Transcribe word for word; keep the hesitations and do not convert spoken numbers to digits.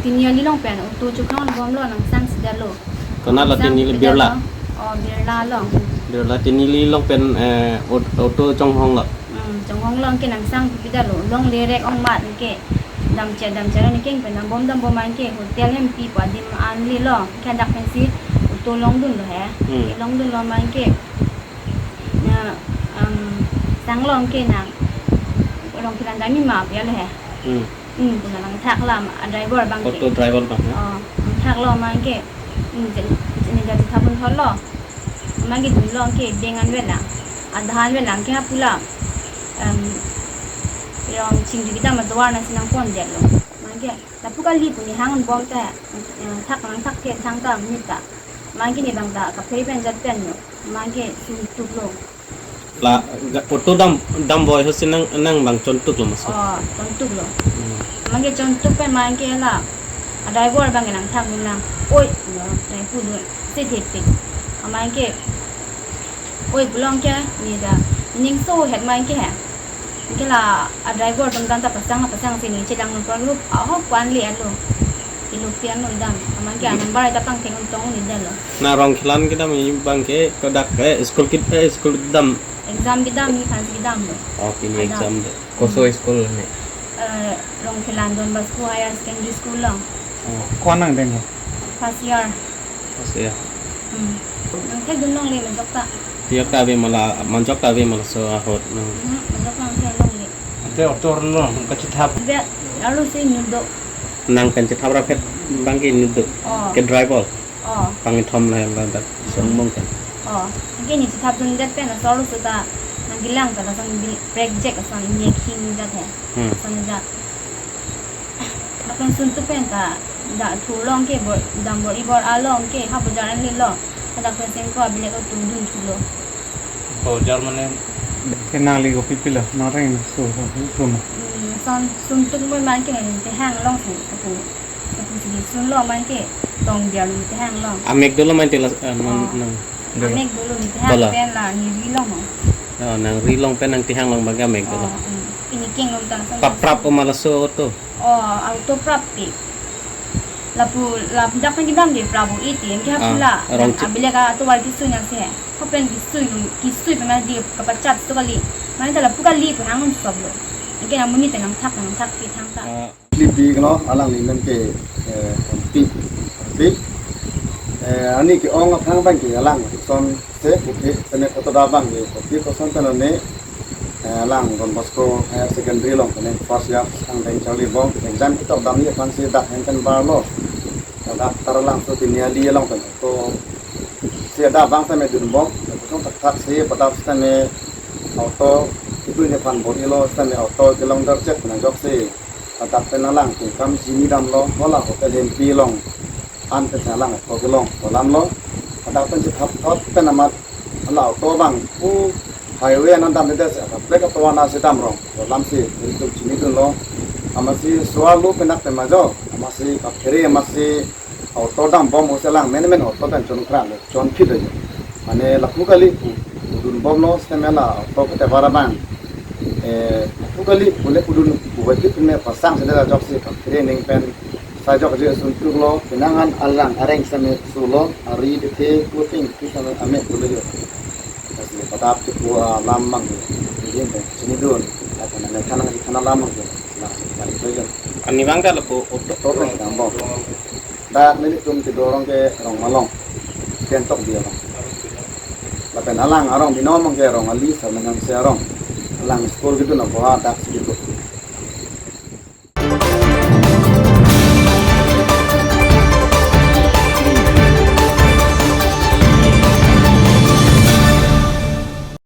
Tiniali along pen auto chukhangbomlo, nangsang sidetlo. Konat lo? Nangsang tiniali sidetlo. Birla? Oh, Birla along. Birla tiniali along pen, eh, aut-, auto chonghonglo. Hmm, chonghonglo anke nangsang pipidetlo. Longle rek ong mat anke. Damche damche lo anke pen dambom dambom anke hotel hempi pu adim an lelo. Anke dak pensi auto longdunlo he. Hmm. Longdunlo ma anke. Na, um, sanglo anke nang Rongkhelan dami ma pu alo he. Hmm. Hmm, pu nangthak lam, a driver abang ke. Auto driver abang, ya? Oh, nangthaklo ma anke. Hmm, jen, jen jadi thapun thotlo. Ma anke dunlo anke deng an velang. Adhan velang ke hapula. Um, Rong Chingri kedam atovar nangsi nangpondetlo. Ma anke lapu kali pu ne hangbom ta, eh, thak nangthak ke thangta nita. Ma anke ne abang ta kaphere pen jat penlo. Ma anke suntuklo. La, ga-, auto dam, damboi ahut si nang, nang abang chontuklo maso? Oh, chontuklo. Hmm. Ma anke chontuk pen ma anke la, a driver abang nangthakdun lang. Oi, lo, nangpudun. Si thepik. Ma anke, oi, pulo anke, ne ta, ning so het ma anke he. Anke la, a driver atum ta pasang, pasang si ne chedang nung pro group, ahok pu an le alo. Ilupian lo dam. Ma anke a number ta pangthek un tong un-edetlo. Na Rongkhelan kedam abang ke kodak, eh, school ked-, eh, school kedam? Exam kedam, ne aphansi kedamlo. Oh, pini adam exam de. Koso school ne? Eh, Rongkhelan Don Bosco Higher Secondary School along. Oh. Ko-an nangdenglo? First year. First year. Hmm. Nangthekdun longle, majok ta. Majok ta ave ma la, majok ta ave ma laso ahut nang? Hmm, majok ta nangthek longle. Ante auto lo, nang kachethap. Be, lalu si inut do. Nang pen chethap rapet abang ke inut do. Oh. Ke driver. Oh. Pangthom la ladak songbong kan. Oh. Anke ne chethapdundet pen asor suta nangkelang ta lason bil brake jack ason inye khing jat he. Hmm. Ason jat. Lapen suntuk pen ta dak thulong ke bor, dambor ibor along ke ha bojar an lelo. Hadak pen sengkro abilek auto dunthulo. Bojar mane? Ke nangli kopi pilo, nang reng so, so, so, so. Hmm, son suntuk moi ma anke nangtehang longsi, aku, aku sigi sunlo ma anke tong biar nangtehang long. Amek dolo ma anke la, eh, non, oh, non. Dolo. Amek dolo nangtehang. Dolo. Pen la ne ri long. Oh, nang ri long pen nangtehang long abang ke amek dolo. Oh, hmm. Pini keng long ta son. Paprap o ma laso auto? Oh, auto prap pi. Lapu, lapu dak pen kedam de prap o iti, anke, ah, hapula. Rong chi- Abilek atovar kesui nangsi he. Hopen kesui nung, kesui pen ma di kapachat so kali. Mane ta lapu kali pu hang un soplo. Anke nang monit ta nangthak, nangthak si thangta. Ah. Lipi keno alangli men ke, eh, pi, pi. Eh, ani ke-ong aphrang abang ke alang son se kopi, sene koto da abang ke kopi koson pen ne, eh, alang Don Bosco Higher Secondary along pen first year angdeng charlibom, exam ketok damji aphansi dak hem pen barlo. Dak Taralangso Tiniali along pen auto si dak abang seme dunbom, kosong thakthak si padap seme auto kedunji aphan bor-ilo seme auto kelong derchek pen ajoksi. Hadak pen alang tingkam chini damlo, hala hotel hempi along an pen alang auto kelong dolamlo. Hadak pen chethap thot pen amat hala auto abang pu highway an damdedet si kaprek atovar nangsi damrong dolamsi ilitum chinidunlo. Amatsi suar lo pen dak pen majo, amatsi kaphere, amatsi auto dambom ahut si alang mene mene auto pen chonkrang chonphit lo. Mane lapu kali pu dunbomlo seme la auto ketevar abang. Eh, lapu kali pule pudun puvoiphit pen me pasang sedet ajoksi kaphere ning pen sajokje suntuklo, penang an alang areng seme sulo, ari dethe puting pi seme amek pulo jo. Lasi padap kepu alam abang jo. Jadi pen chinidun, apa namanya, thanang thanang alam abang jo. Nah, kan itu jo. Ani abang ke lapu auto? Auto pen dambom. Dak nelitum kedo arong ke Rongmalong, Kentok di arong. Lapen alang arong binong abang ke Rongali Sarmenhangse arong. Alang school kedun ako hadak si kedo.